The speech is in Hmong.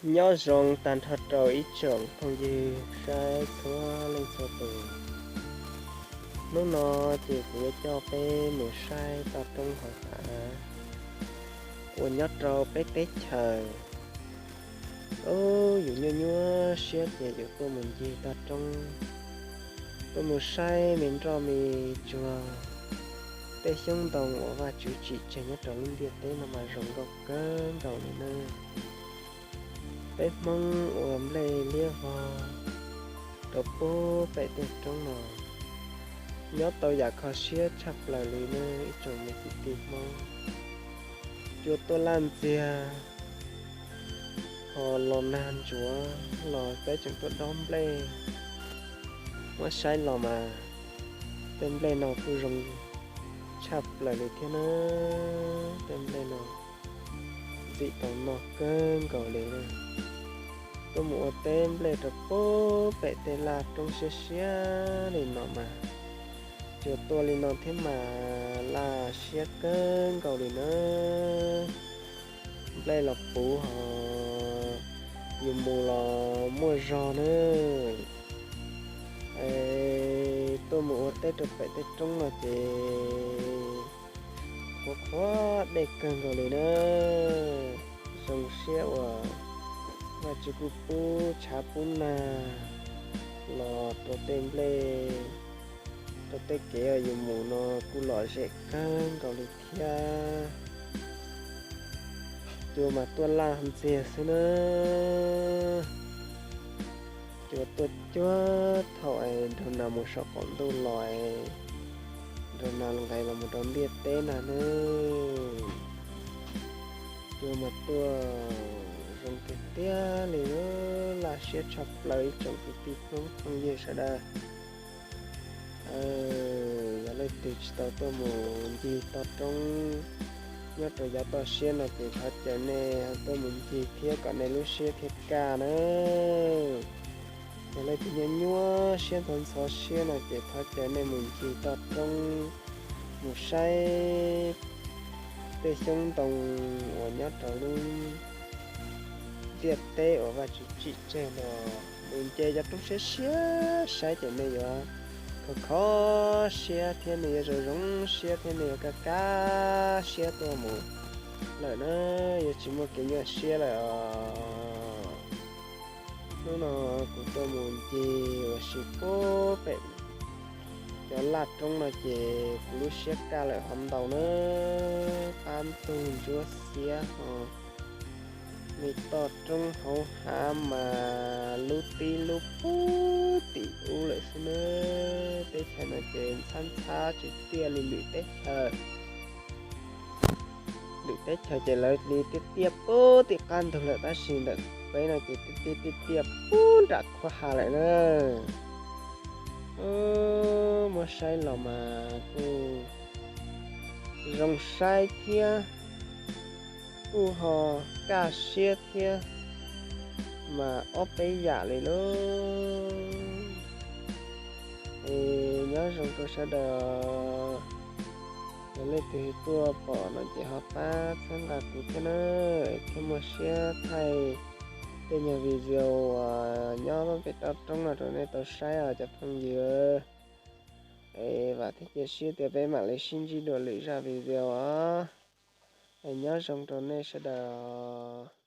Nyob zoo tag nrho rau ib tsoom phooj ywg saib txhua leej txhua tus. Hnub no ces kuv yuav coj peb mus saib toj roob hauv hav uas nyob rau peb teb chaws. Ub, yus nyuaj nyuaj siab ces yus tuaj mus ncig toj roob, tuaj mus saib me nroj me tsuag, tej xyoob ntoo uas Vajtswv tsim tseg nyob rau lub ntiaj teb no mas zoo nkauj kawg nkaus li na. Peb Hmoob ua nplej liab vog rau puag pem tej roob no, nyob tau yam kho siab tshaj plaws li na ib tsoom me kwv tij Hmoob. Cua tuaj laj ntxiag, ho los nag ntsuav los peb tseem tuaj dob nplej. Muab saib los mas tej nplej no kuj zoo tshaj plaws li thiab na. Tej nplej no ntxim tau noj kawg nkaus li na. Tuaj mus ua teb nplej rau puag pem tej laj roob siab siab li no mas, cua tuaj li no thiab mas laj siab kawg nkaus li na. Nplej los puv ho yus mus los muaj zog na. Es tuaj mus ua teb rau pem tej roob no ces qhuav qhuav dej kawg nkaus li na. Zoo siab uas Vajtswv kuj pub tshav pub nag los rau tej nplej, rau tej kev uas yus mus no kuj lom zem kawg nkaus li thiab. Cua mas tuaj laj ntxiag xwb na. Cua tuaj cuag thaum es nrog nas mus saum qaum ntuj los es nrog nas nqes los mus rau ntiaj teb na nawb. Cua mas tuaj zoo tiag tiag li, laj siab tshaj plaws ib tsoom kwv tij Hmoob phooj ywg sawv daws. Yog leej twg tsis tau tuaj mus ncig toj roob nyob rau yav toj siab no ces thov caw nej tuaj mus ncig thiab kom nej lub siab thiaj kaj nawb. Yog leej twg nyuaj nyuaj siab ntxhov ntxhov siab no ces thov caw nej mus ncig toj roob, mus saib tej xyoob ntoo uas nyob rau lub ntiaj teb uas Vajtswv tsim tseg no. Mus nce cov roob siab siab saib ces nej yuav kho kho siab thiab nej yuav zoo zoo siab thiab nej yuav kaj kaj siab tuaj mus lawm na, yuav tsis muaj kev nyuaj siab lawm os. Hnub no kuv tuaj mus ncig ua si puag pem cov laj roob no ces kuv lub siab kaj lawm hov ntau na. Qab ntug ntsuab xiab ho me toj roob hauv hav mas lub tib lub puag tim ub lawm xwb na. Teb chaws no ces ntxhab ntxhab tsis tiaj li lwm teb chaws. Lwm teb chaws ces lawv li tiaj tiaj puag tim qab ntug lawm tab sis ntawm peb no ces tiaj tiaj tiaj tiaj puag nram khuab ha lawm na. Muab saib los mas kuj zoo saib thiab, kuj ho kaj siab thiab, mas ob peb yam li lauj. Es nyob zoo rau sawv daws, yog leej twg tuaj pom no ces ho pab txhawb nqa kuv thiab na, thiaj muaj siab thaij tej nyuag video uas nyob pem toj roob no rau nej tau saib os cov phooj ywg. Es vam thiab cia siab tias peb mam li sib ntsib dua lwm zaj video os. Es nyob zoo rau nej sawv daws.